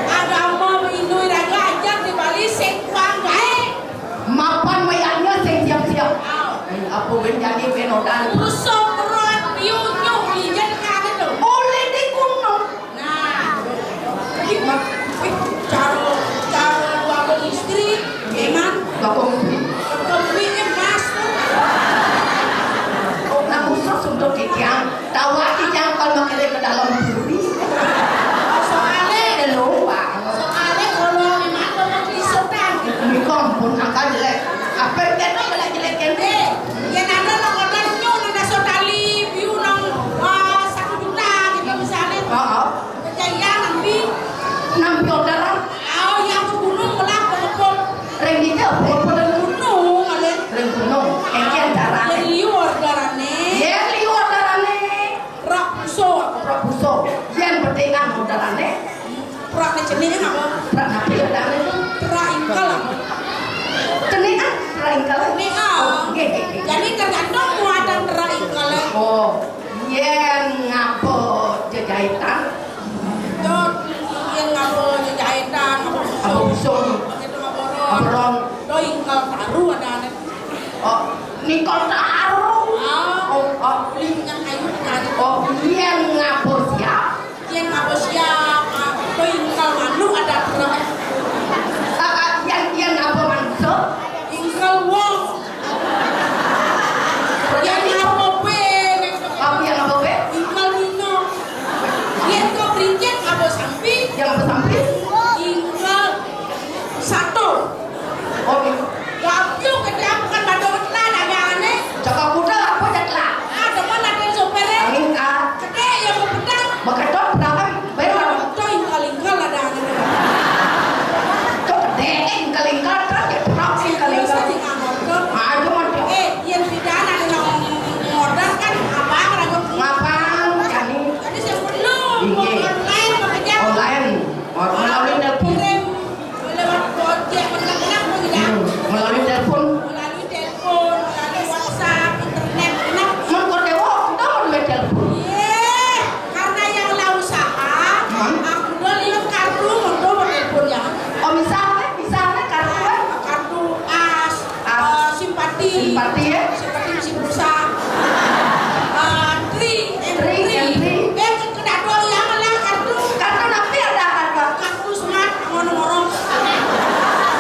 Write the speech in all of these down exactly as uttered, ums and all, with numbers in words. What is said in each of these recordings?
Ada apa minui raga ajar di Bali sing tukang gaé. Mapan mayaknya sing siap-siap. Apa ben jani ben odan. Rusuh perut, piunyuh, lijen kanan tu. Oleh di gunung. Nah, iki mah, wih, cara, cara wakil istri, memang. Bakong istri. Bakong istri, Mas. Oh, nak khusus untuk Kijang. Tawa Kijang kalau makin ke dalam bumi. Soalnya, ada lupa. Soalnya kalau memang kalau isutan. Ini kompon angka jelek. Apa yang kita jelek-jelek kan? Eh, ya nanda lo kotor nyu, nanda sotali, biu nang, ah, satu juta gitu misalnya. Heeh. Kejayaan nampi. Nampi orderan. Oh, yang ke gunung melah ke kebun. Ring di kebun, pada gunung, ada. Ring gunung. Ekian carane. Yang liu orderane. Yang liu orderane. Rak puso. Rak puso. Yang pentingan orderane. Rak ne cenik apa? Rak napi orderane tu? Rak ingkal apa? Cenik ah, rak ingkal. Cenik ah. Oh, nggih, nggih, nggih. Jadi tergantung muatan rak ingkal. Oh. Yén ngaba jejaitan. Dot, yén ngaba jejaitan, ngaba busung. Ngaba busung. Ngaba ron. Ngaba ron. Do ingkal taru adané. Oh, ningkal taru. Ah. Oh, oh. Uli minyak kayu adané. Oh, yén ngaba siap. Yén ngaba siap, ah, do ingkal manuk adané. Ah, ah, yén, yén ngaba manuk. Ingkal wong. Yén ngaba bé, aku yang ngaba bé? Ingkal mino. Yén kok brinjit ngaba sampi? Yang ngaba sampi? Ingkal sato. Oh, gitu. Gapyu kerja bukan bado ketla dagangané. Cakap kuda apa je ketla? Ah, demen ada sopiré. Angin, ah. Kedék ya mau pedang. Makedok pedang kan? Bayar. Betul, ingkal-ingkal ada angin. Kok kedék, ingkal-ingkal, kan ya pedang sih, ingkal-ingkal. Serius, ingkal-ingkal. Ah, itu mah dia. Eh, yén pidan ada nang modal kan, abang ragu. Ngapang, kami. Jadi saya perlu, inggih, mau online, mau kerja. Online. Oh, melalui telepon. Kirim lewat Gojek, bener-bener, ya. Hmm, melalui telepon. Melalui telepon, melalui WhatsApp, internet, bener. Mun kok dewa, kita melalui telepon. Yéh, karena yang lah usaha, hmm, aku udah lihat kartu, udah mau telepon, ya. Oh, misalnya, misalnya kartu, eh? Kartu as, as, eh, simpati. Simpati, ya? Simpati mesti pulsa. Eh, tri, eh, tri, tri. Eh, ke, ke dado ya malah kartu. Kartu napi ada kartu? Kartu smart, ngono-ngono.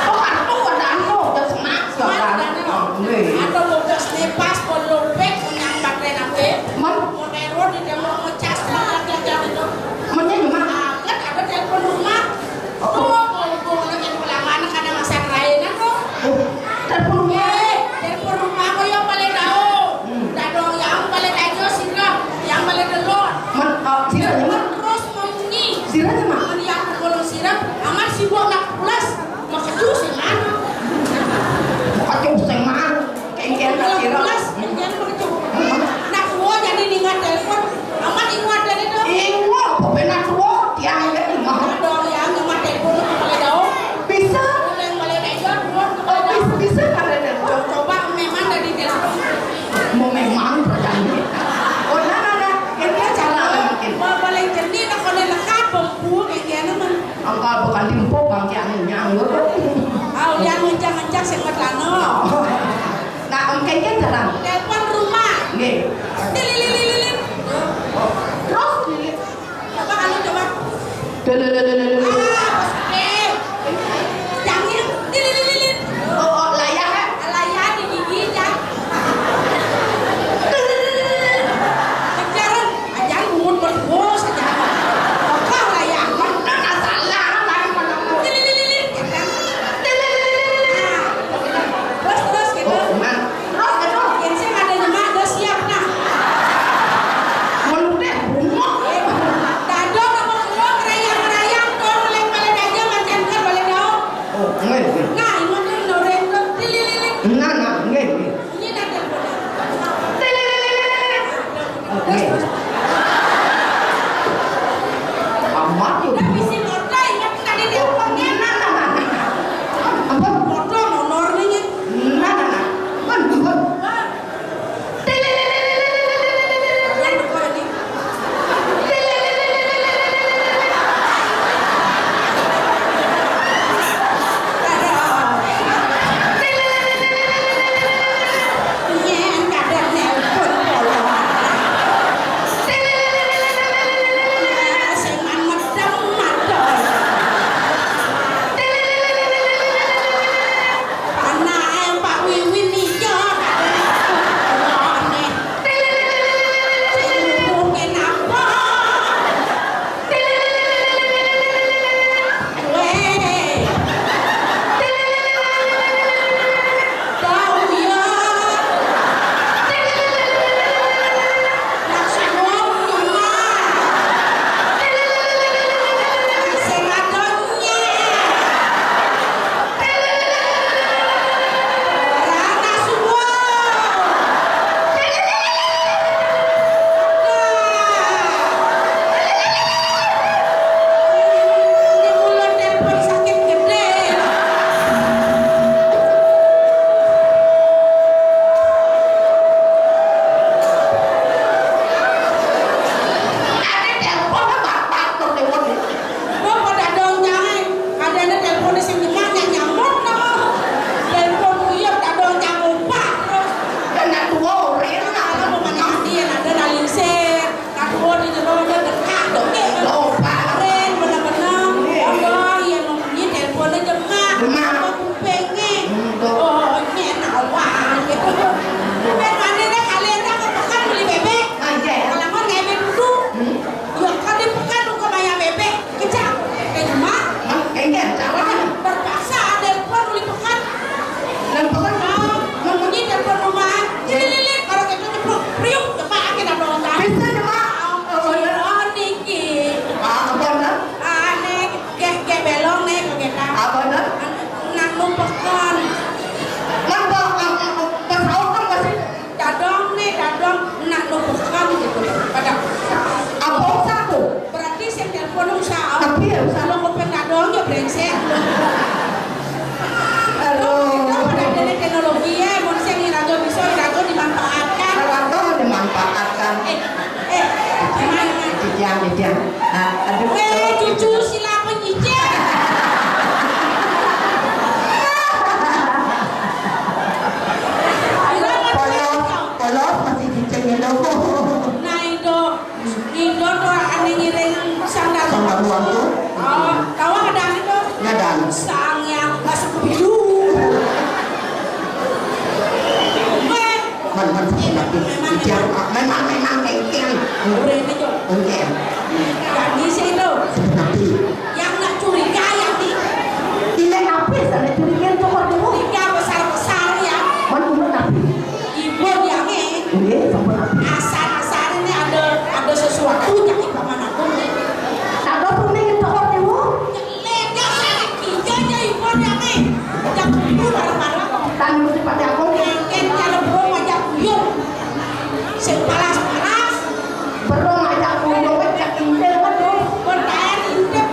Oh, kartu ada anu, ada smart, smart ada anu. Oh, nggih. Ada bodas lepas, kalau back, punya baterai napi. Mon? Monero di demo ngecas, ngecas itu. Monnya di mana? Ada, ada telepon rumah. Oh, oh, oh, oh, yang pelanggan kadang masak lain, aku. Oh, telepon rumah. Eh, telepon rumah aku yang paling tahu. Hmm. Dadong yang paling aja sirah, yang paling delok. Men, oh, sirah, ya, Mak? Terus memunyi. Sirah, ya, Mak? Men yang pukul sirah, amat sibuk nak pulas. Maksudku sing anu. Maksudku sing anu. Kengken tak kira. Pulas, kengken begitu. Nak tua jadi ningat telepon. Amat ingat dari itu. Ingat, apa benar tua? Tiang ingat ingat. Ada yang ingat telepon, kepala daun. Bisa? Ada yang balik aja, dua kepala daun. Oh, bisa, bisa, kepala daun. Coba memang dari telepon. Mau memang berjanji. Oh, nah, nah, nah. Ini cara mungkin. Mau paling jernih, nak kena lengkap, bempu, kayak gini, mah. Angkal bukan timpuk, bangke anu nyanggur. Au, yang ngencang-ngencang sing medano. Nah, engkén kan jalan. Telepon rumah. Nggih. Tilililililil. Terus? Coba kamu coba. Tilililililil. Ah, oke. Jangan tililililil. Oh, oh, layar, eh? Layar di gigi, ya. Kejaran, ajan bungut bertuos, ajan. Apa lah ya? Mana salah, mana mana. Tililililil, ya kan? Tililililil. Nah, terus, terus gitu. Oh, man. Terus gitu. Yang sih ada nyemak, udah siap, nah. Menudeh bungut. Dado sama gua ngerayang-ngerayang, tuh. Iya, usah lo kuping tak dong ya, brengsek. Halo. Pada ada teknologi ya, mun sing iraga bisa, iraga dimanfaatkan. Iraga dimanfaatkan. Eh, eh, gimana? Didiang, didiang. Nah, aduh. Eh, cucu sila penyicil. Polos, polos masih cicing itu. Nah, itu. Indo to ane ngiring Sang Dalu. Sang Dalu Agung. Oh, tahu ada itu? Nyadan. Sang yang masuk ke bidu. Weh. Man, man, man, man, man. Iya, memang, memang, mungkin. Udah ini, Jo. Mungkin. Jadi sih itu. Seperti. Yang nak curiga, yang di. Ini apa sana curiga itu kok dulu? Tiga besar-besar ya. Man, umur tapi. Ibu yang ini. Nggih, sampun. Asal-asal ini ada, ada sesuatu yang Ibu mana pun. Ada pun yang toko niku. Lega saya tiga aja Ibu yang ini. Yang ibu bareng-bareng. Tanggung sifat aku. Yang kalau belum aja kuyung. Sing palas-palas. Belum aja kuyung, cak intel, waduh. Bertahan hidup.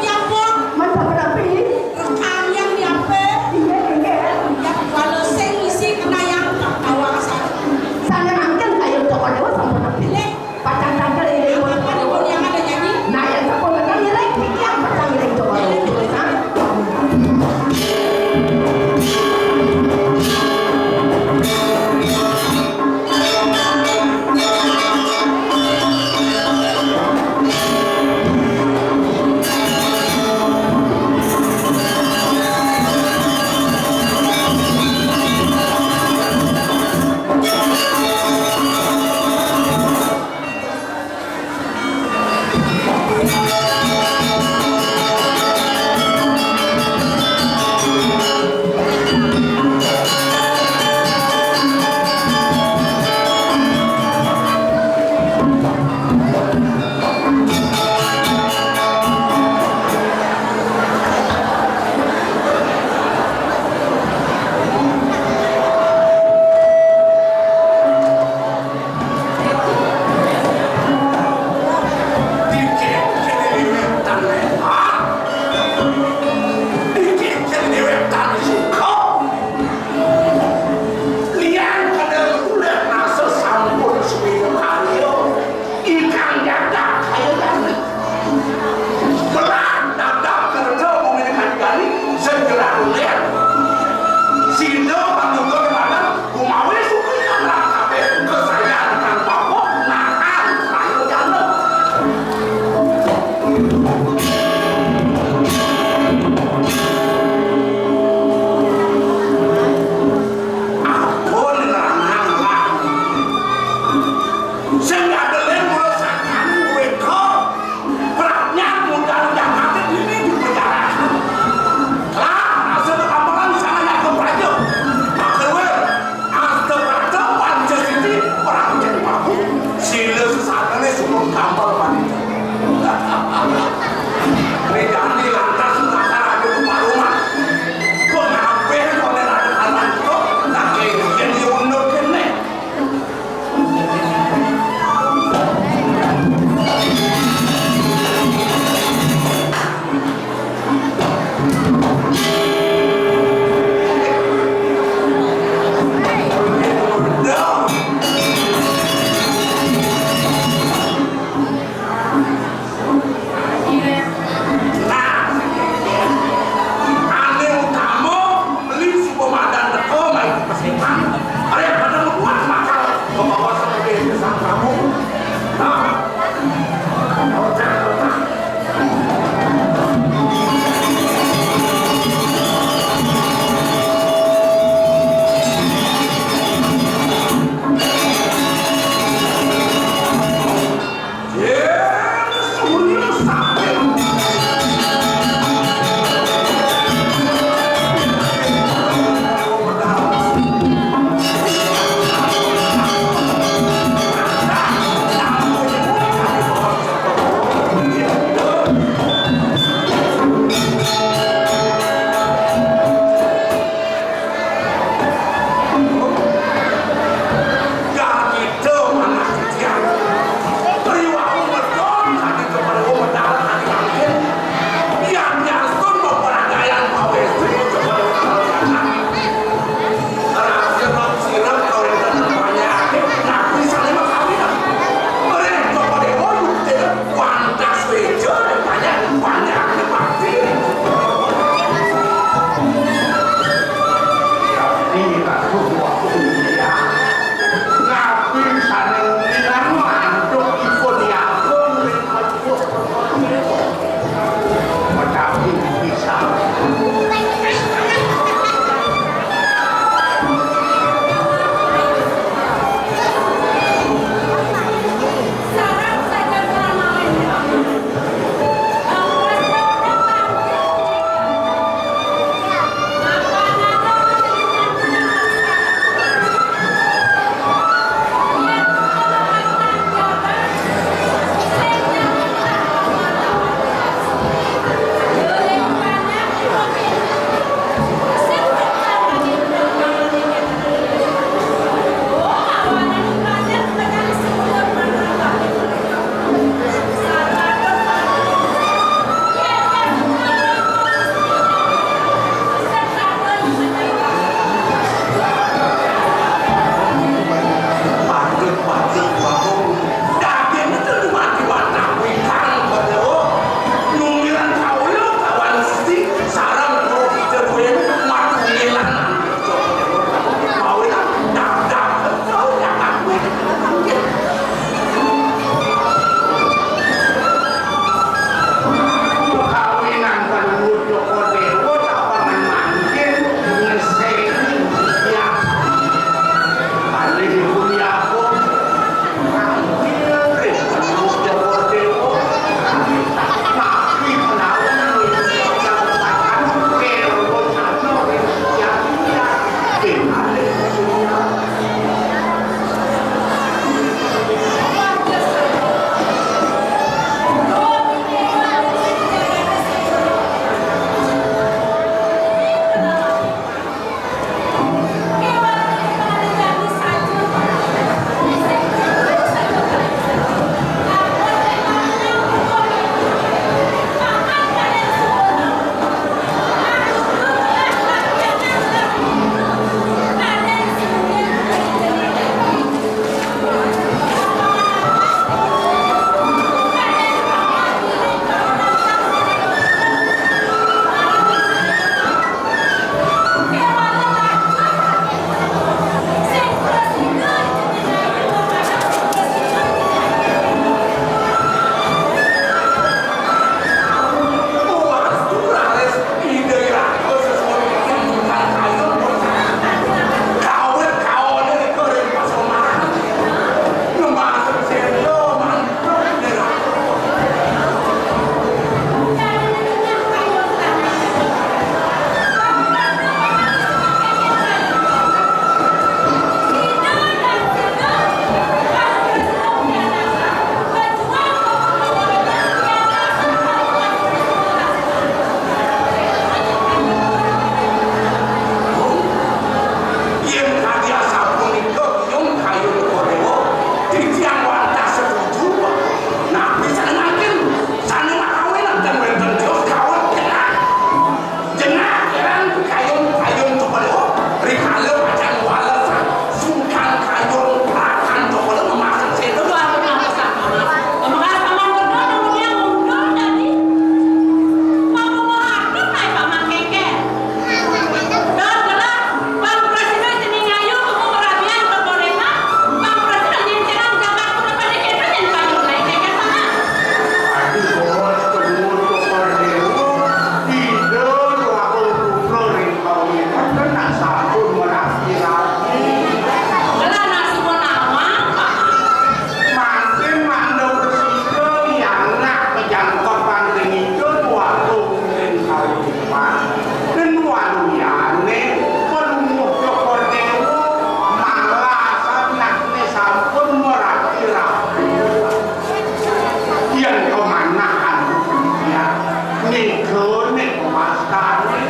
Dene pemastané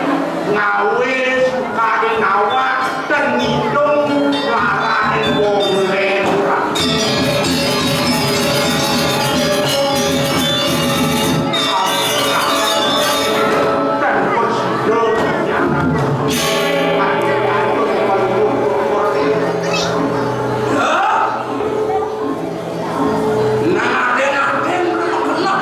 ngawé sukaning awak ten ngitung larané wong lentang. Ten prasida dinyataken. Nah, adén-adén kena.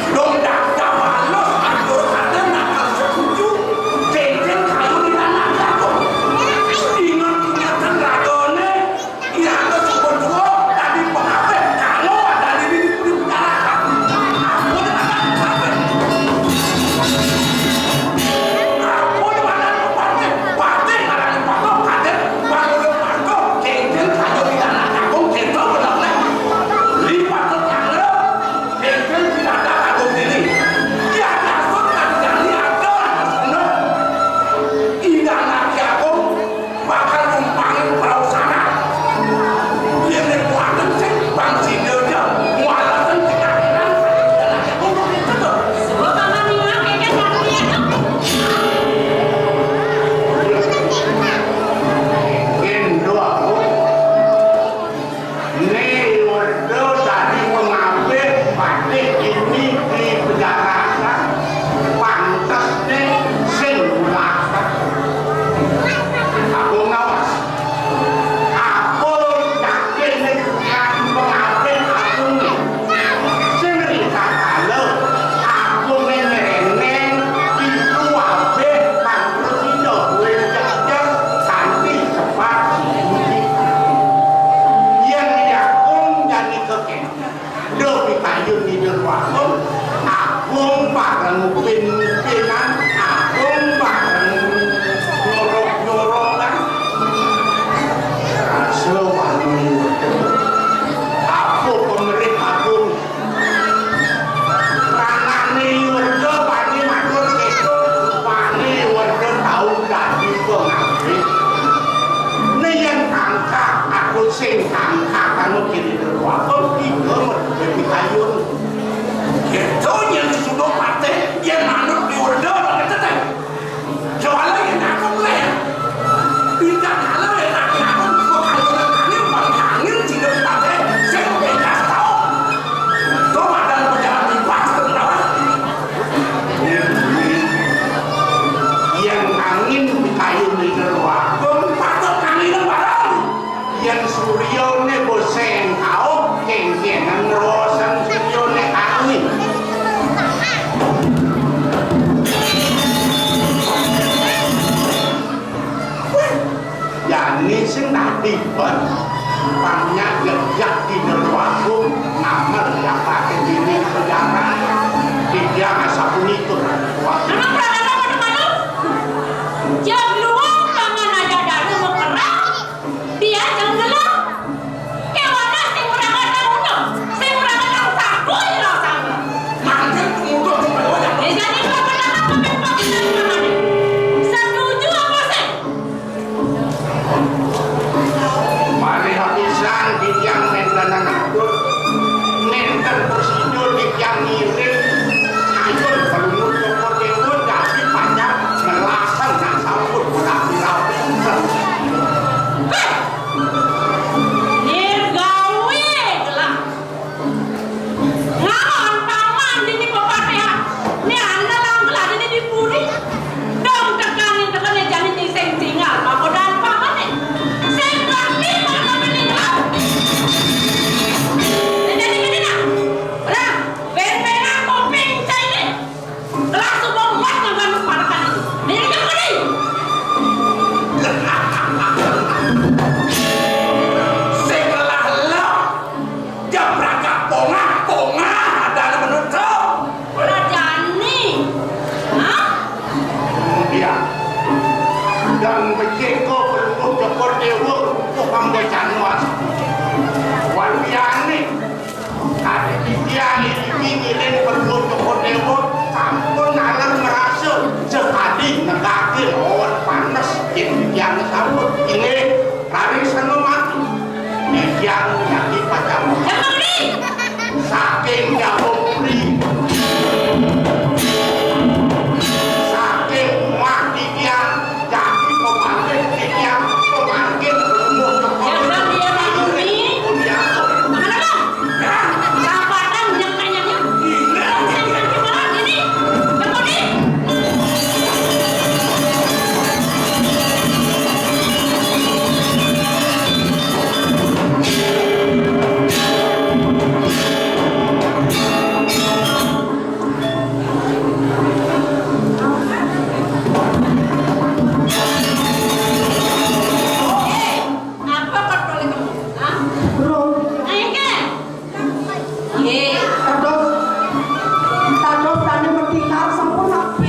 Dong daftar halus, atur ada nakal setuju. Céncén kayu di tanah jagung. Inget-ingetan ragané, iraga sampun tua, dadi pengabeh, kanggo wadani di puri utara. Ampun, anak pengabeh. Ampun, anak pengabeh. Patih ngarani patuh, kadén, panulung patuh, céncén kayu di tanah jagung, céncén bener-bener. Li patut nyanggra. Éngkén pirandak agung diri. Yén nyasut kadéné ada anak sono. Inggih anak agung bakal numpangin prau sanak. Yén kuaten sing bang sida ja mualasan sing akhiran sané anak agung kok gitu to. Sebab paman ningak éngkén ngarti anak. Yén doa Né Werda dadi pengabih patih ini di pejarasan, pantesné sing bulasan. Aku ngawas. Apa yakiné dadi pengabih aku né? Sing rikala aku né nyereneng pitu abih kang prasida kuwi jejeg kanthi sepat siji. Yén yakung jani kekeh. Duh, pikayun ngider waton, agung bareng upin-upinan, agung bareng nyorok-nyorokan. Rasa wani. Apa pemerih agung? Rangane Werda wani matur keto, rupane Werda tau dadi pengabdi. Ne yen kangkak, aku sing kangkak anu kiri dulu. Aku tiga merduwe pikayun. Keto yen sudo pate, yen manut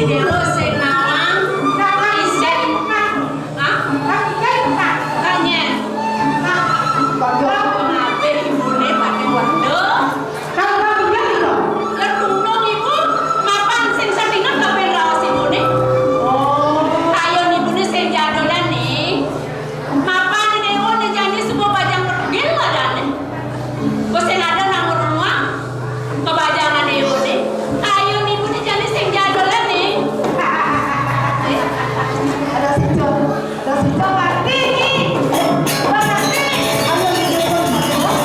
Déwa sing nawang, isin. Hah? Tanyén. Pengabih ibuné paling wedha. Lah, dunung ibu, mapan sing satinget kabéh raos ibuné. Oh. Kayun ibuné sing jadolan, nih. Mapan déwa né jani suba bajang pedugil adané. Wis sing ada nang rumah, kebajangan déwa né. Kayun ibuné jani sing jadolan, nih. Ada situ, ada situ, Marti. Marti. Ayo, ini pun.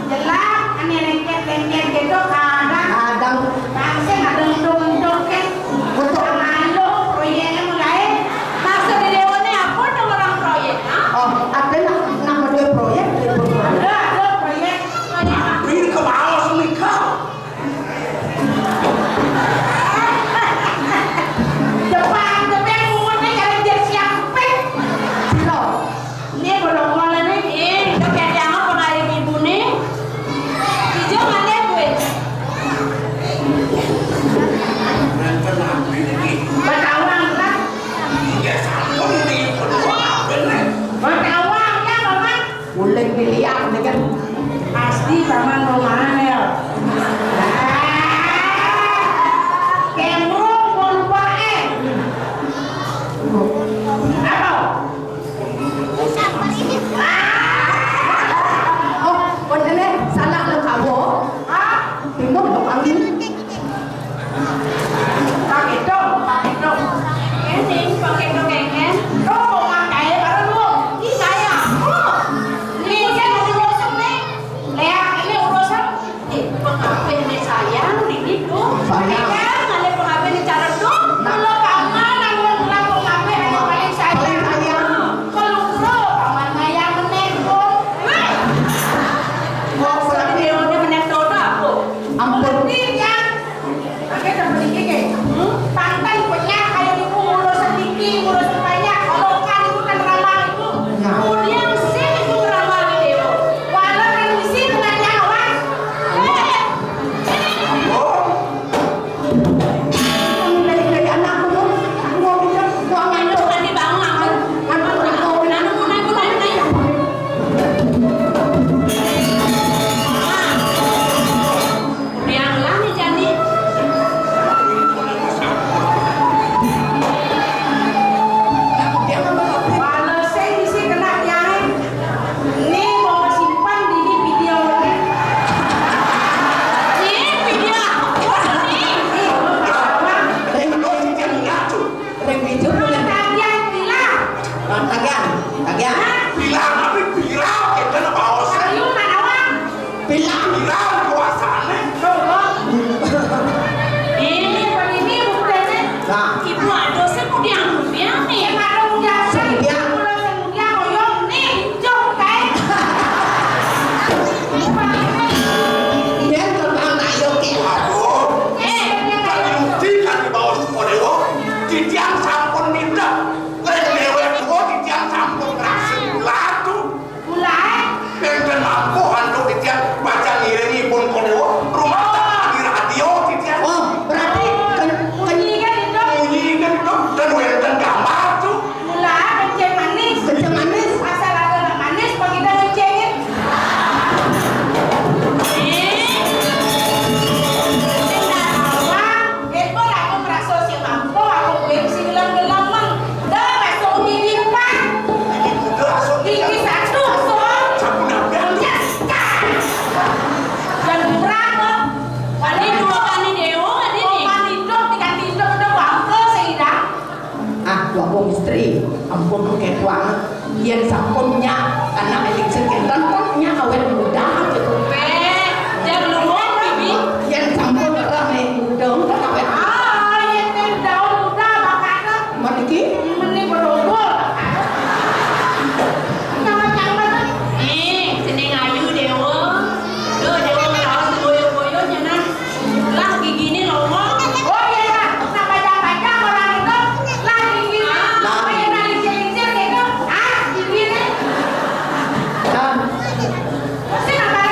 Jelas, ané lengket-lengket gitu, kadang. Kadang. Langsung ada untung-untung, kan. Betul. Malu, proyékné mulai. Maksud déwané apa, nang orang proyék, ha? Oh, ada nak, nak ada proyék, ada proyék. Ada, ada proyék. Proyék apa? Ini kebaos nika. Depan, depan, umurnya kalian jadi siapa? Silo. Né bolong-bolong né, eh, itu kéné apa kaya ibuné? Ijo mané kuwi. Nenten nabi niki. Betawang, kan? Iya, sampun niki kedua apa né? Betawang, ya, Bapak. Boleh dilihat, nih, kan? Pasti Paman romahan, ya. Kemrung, pun, Pak, eh. Apa? Oh, wénten, salah lho, Kawo. Hah? Bingung lho, kami. Pak Kedong, Pak Kedong. Kéné, Pak Kedong, kéngkén. Tuh, makaé baru lu. Ih, saya. Oh. Ini urusan, nih. Lihat, ini urusan. Eh, pengabih nih sayang, ini tuh. Sayang. Kan, ada pengabih nih cara tuh. Nah. Kalau paman, nang ngelah pengabih, ada paling sayang. Paling sayang. Kalau guru, paman sayang menelpon. Weh. Mau pulang. Dia udah menelpon apa? Ampun. Ngerti, kan? Oke, tak sedikit, ya. Hmm? Pantan punya kayak ibu ngurus sedikit, ngurus banyak. Kalau kan ibu kan ramah ibu. Nah. Kemudian sih ibu ramah di dewa. Walau kan isi dengan nyawa. Eh, Ini video apa? Ini video apa nih? Ring video boleh. Tagihan, bilang. Tagihan, tagihan. Hah? Bilang, tapi bilang, kita nak bawa. Ayo, mana, Wan? Bilang. Bilang, kuasane. Loh, Wan. Ini, Wan, ini buku ini. Nah. Ibu ada sih, mau diambil, biar nih. Yang ada udah sih. Bilang. Kalau saya udah ngoyong, nih. Jok, kae. Yen kembang tak yo ki. Aduh. Eh, kan diuji kan di bawah sekolah, wo. Titiang sampun minta. Lek lewat, wo, titiang sampun berhasil. Latu. Mulai. Penten mampu, anu, titiang baca ngiring ibun kodewo. Rumah tangga di radio, titiang. Oh, berarti ken-, ken-, bunyi kan itu. Bunyi kan itu. Dan wenten gambar tuh. Mula kencing manis. Kencing manis. Asal ada nak manis, kok kita kencingin. Eh, sing dak tawang, itu lagu merasa si mampu, aku kuing si gelang-gelang, Mang. Dah, masuk gigi empat. Gigi satu, so. Yes, kan. Dan berapa? Wani dua, wani dewa, wani nih. Wani dok, tiga tidur, udah bangkel, saya. Ah, wong istri, ampun, kéto banget. Yén sampun nyak, anak éling sing kénten, kan nyak awet muda, gitu. Wéh, jam luwung, Bibi. Yén sampun ora muda, kan awet. Ah, yén daun muda, bakal. Meniki? Meni berobol. Nama nyambat? Nih, sini ngayu, Dewa. Duh, Dewa ngeraos boyo-boyo, nyenan. Lah, giginé longok. Oh, iya, iya. Nah, panjang-panjang orang itu, lah, giginé. Nah. Kayak nari cincin gitu. Ah, giginé. Nah. Mesti nambah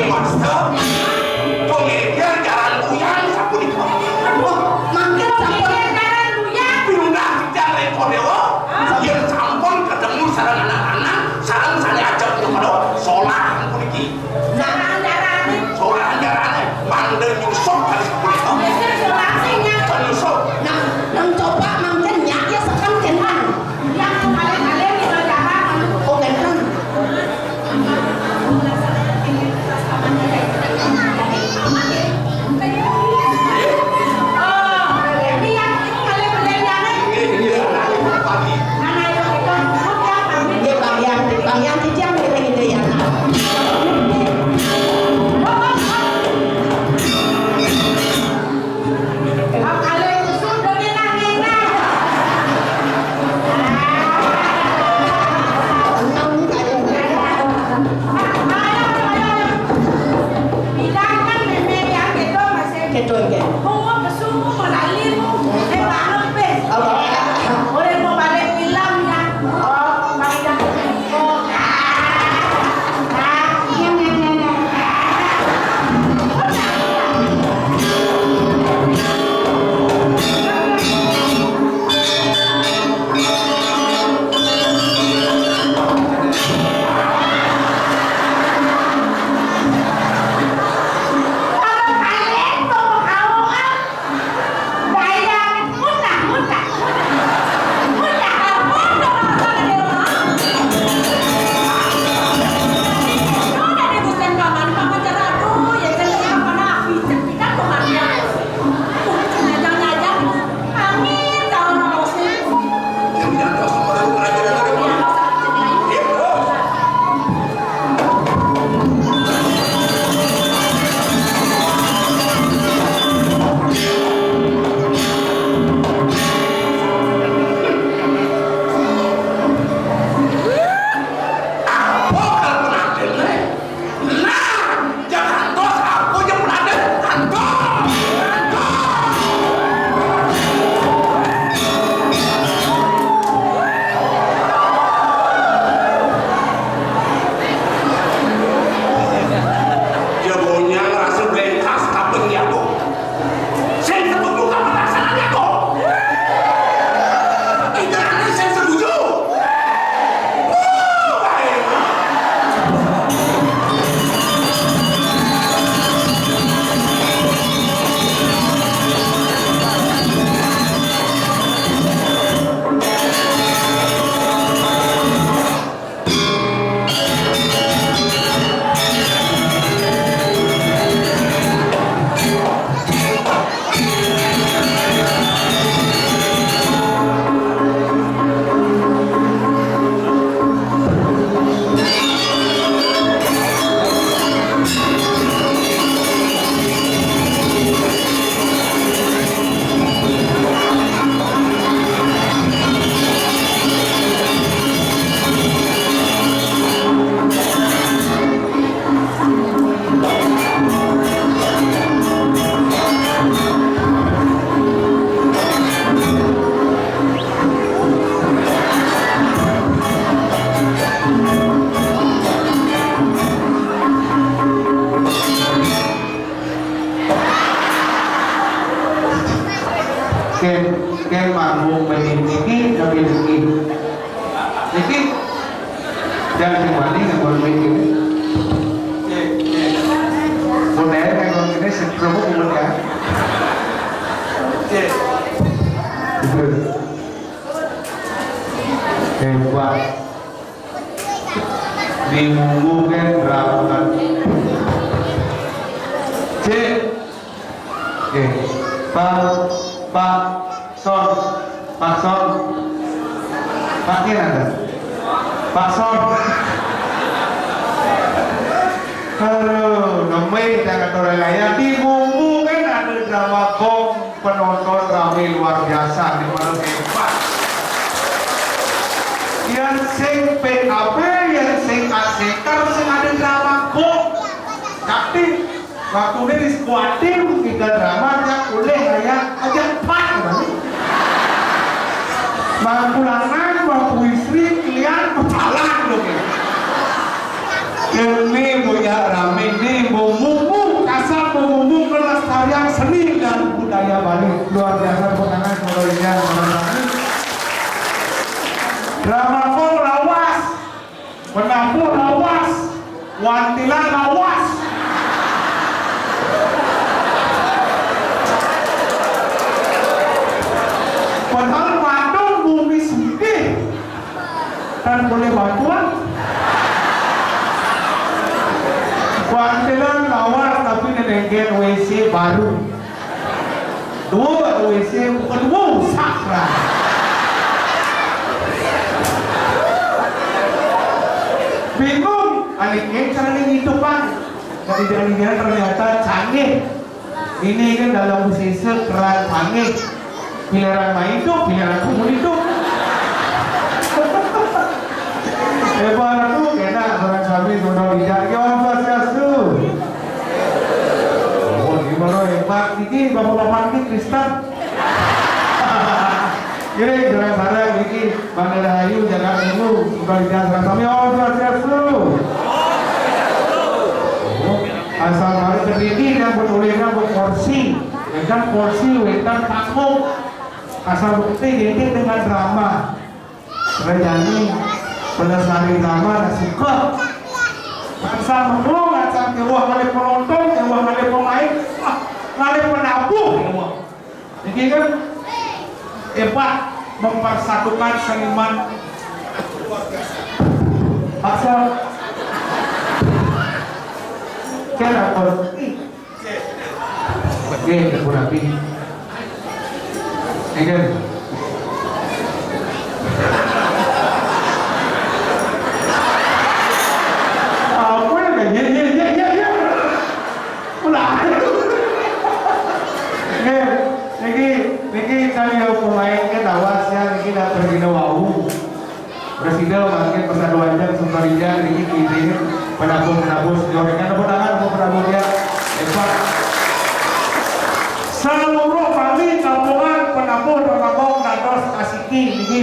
Wasta, pangénter jaran buyang sapunika. Oh, mangkin sampun. Pangénter jaran buyang. Pinunggah titiang Rengko Déwa, yén sampun ketemu sareng anak-anak, sareng sané ajeng pada solahan puniki. Solahan jarané. Solahan jarané, mangda nyusup kali sapunika. Mangkin solahan sing nyak. Nyusup. Nang, nang coba mangkin nyak ya seken kénten. Nyak kalih-kalih ngira jaran. Oh, kénten. Kéto, nggih. Apa kal pengantin, eh? Nah, jangan dos aku yang pengantin. Antos! Antos! Ya, bonya ngerasa belengkas kaping ya, Bu. Sing setuju kapan rasanya, Bu? Itu nanti sing setuju. Wuh, baik. Kén, kén manggung main niki, tapi niki. Niki, jangan sing wani nganggo mic ini. Cek, cek. Mun daerah nganggo ini, sing promo umur ya. Cek. Gitu. Hebat. Di munggu kan rapat. Cek. Oke. Pak, Pak Son, Pak Son. Paknya ada. Pak Son. Aduh, nembe kita kata orang lain. Di munggu kan ada drama gong. Penonton rame luar biasa, di mana hebat. Yang sing P K B, yang sing aseker, sing ada drama gong. Tapi waktu ini di squad tim kita drama, dia boleh kayak aja empat, kan? Bang pulangan, bang puisri, kalian berjalan loh, ya. Ini punya rame, ini Yang seni dan budaya Bali luar biasa, tepuk tangan kalau ini yang teman-teman. Drama Gong lawas, penabuh lawas, wantilan lawas. Padahal Bandung bumi sugih dan boleh bantuan. Wantilan lawas tapi nenengken W C baru. Dua W C bukan dua usah lah. Bingung, aneh cara hidupan. Dari dari ternyata canggih. Ini kan dalam bisnis keran canggih. Pilihan main itu, pilihan umur itu. Hebat tuh, kena orang kami sudah tidak. Ya, Om Swastiastu. Oh, gimana hebat? Ini bapak-bapak ini Kristen. Ini jalan bareng ini, Bang Rahayu, jaga minggu, sudah tidak sama kami. Om Swastiastu. Asal baru berdiri dan berulihnya berkorsi. Wetan porsi, wetan panggung. Asal bukti identik dengan drama. Rejani, pelestari drama, dan suka. Asal mendung, asal kewah kali penonton, kewah kali pemain, wah, kali penabuh, kewah. Jadi kan, hebat mempersatukan seniman. Paksa. Kenapa? Oke, Ibu Nabi. Egen. Apa ya? Ya, ya, ya, ya, ya. Ulah. Oke, niki, niki kan ya pemain kan awas ya, niki dah pergi wau. Presiden mangkin persatuan jam sumber ijang niki kiring penabuh-penabuh senior. Kan tepuk tangan untuk penabuh dia. Hebat. Seluruh Bali kampungan penabuh Drama Gong dados asiki niki.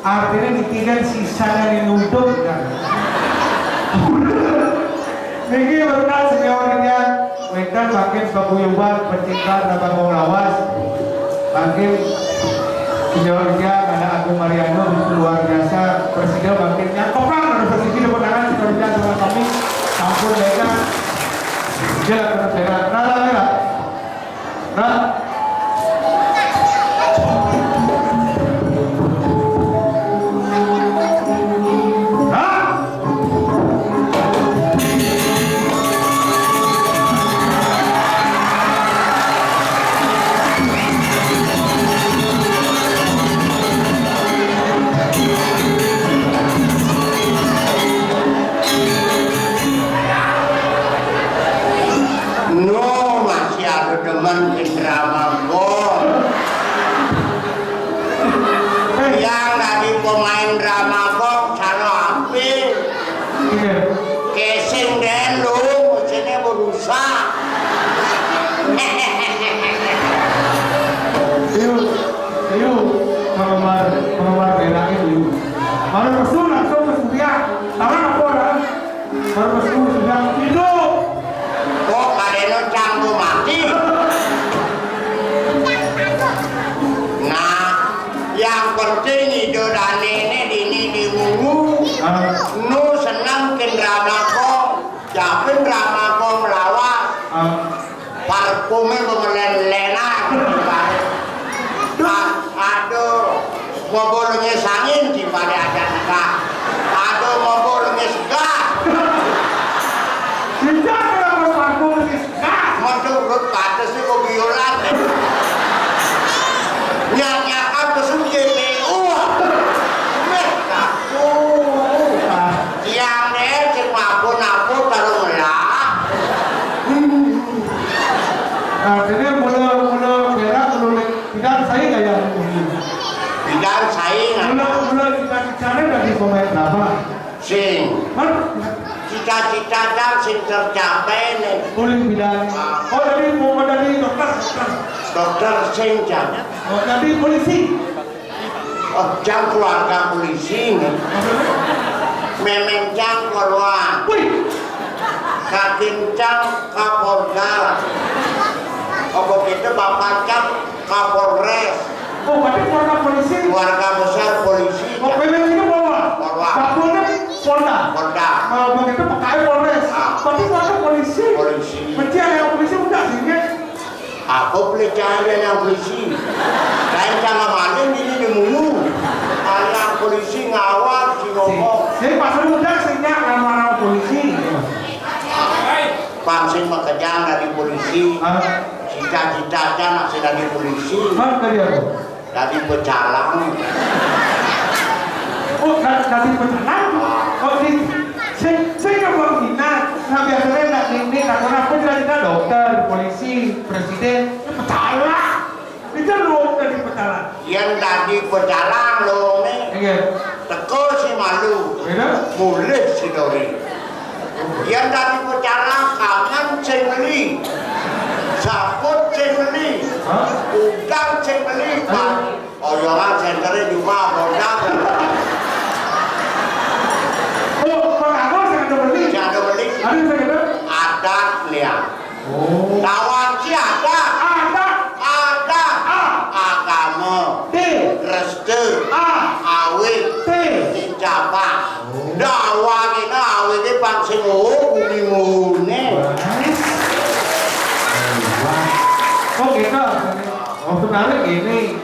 Artinya niki kan sisanya yang nutup kan. Niki berkat seniornya, wetan makin paguyuban pecinta Drama Gong lawas. Makin seniornya ada Agung Mariano, itu luar biasa. Presiden makin nyangkepang, ada posisi tepuk tangan, seniornya sama kami. Ampun, mereka. Jelas, jelas. Nah, nah, nah. Nah. Nah. No, masih ada teman Indra Mangkon. Yang tadi pemain Drama Gong, cara api. Iya. Casing deh lu, mesinnya berusak. Ayo, ayo, penggemar, penggemar B N A itu. Kalau resul langsung ke Surya, tangan apa orang? Kalau resul sudah hidup. Kok kadeno canggu mati? Nah, yang penting ide dane ini dini diwungu. Ah. Nu seneng ken Drama Gong, japen Drama Gong lawas. Ah. Parfumnya bemelen-lenan. Ah, aduh, mau bolongnya sangin di pada ada enggak. Aduh, mau bolongnya segar. Tidak ada parfum. Nah, menurut kata sih kok biolan. Nyak-nyakan pesum J P U. Meh, aku. Tiang deh, cek mabun-mabun, taruh ngelah. Nah, jadi mula, mula berak, mula tidak saya kayak ini. Tidak saya, mula, mula kita bicara dari pemain drama. Sing. Hah? Cita-cita jang sing tercapai nih. Boleh bilang. Ah. Oh, tadi mau dari dokter, dokter. Dokter sing jang. Oh, tadi polisi. Oh, jang keluarga polisi nih. Maksudnya? Memeng jang keluar. Wih. Kakin jang Kapolda. Apa kita bapak cak Kapolres? Oh, berarti keluarga polisi. Keluarga besar polisi. Oh, ya. P W J-nya Polwan. Polwan. Babonnya Polda. Polda. Oh, begitu P K I Polres. Ah. Berarti keluarga polisi. Polisi. Berarti ada yang polisi udah sini. Apa pelecehan yang polisi? Lain sama maling ini di mulu. Ada polisi ngawal si ngomong. Jadi pas lu udah sejak lama-lama polisi. Pang sing makejang dadi polisi. Ah. Cita-cita aja nak sing dadi polisi. Hah, dadi apa? Dadi pecalang. Oh, da-, dadi pecalang? Oh, di, sing, sing nggak mau minat. Nah, biasanya nggak ini, nggak pernah pun cita-cita dokter, polisi, presiden, ya pecalang. Itu lu dadi pecalang. Yang dadi pecalang lo nih. Iya. Teko si malu. Iya. Mulih si dori. Yang dadi pecalang kangen sing beli. Saput sing beli. Hah? Udang sing beli. Pak. Ayo. Oyoran sentere juga bodak. Oh, pengaku sing ada beli. Sing ada beli. Ada sing ada? Adat lihat. Oh. Lawan si adat. Adat. Adat. A. Agama. D. Restu. A. Awit. T. Ijabah. Oh. Dawa kena awit ini pang sing, oh, bumi mune. Wah. Oh, gitu. Oh, menarik ini.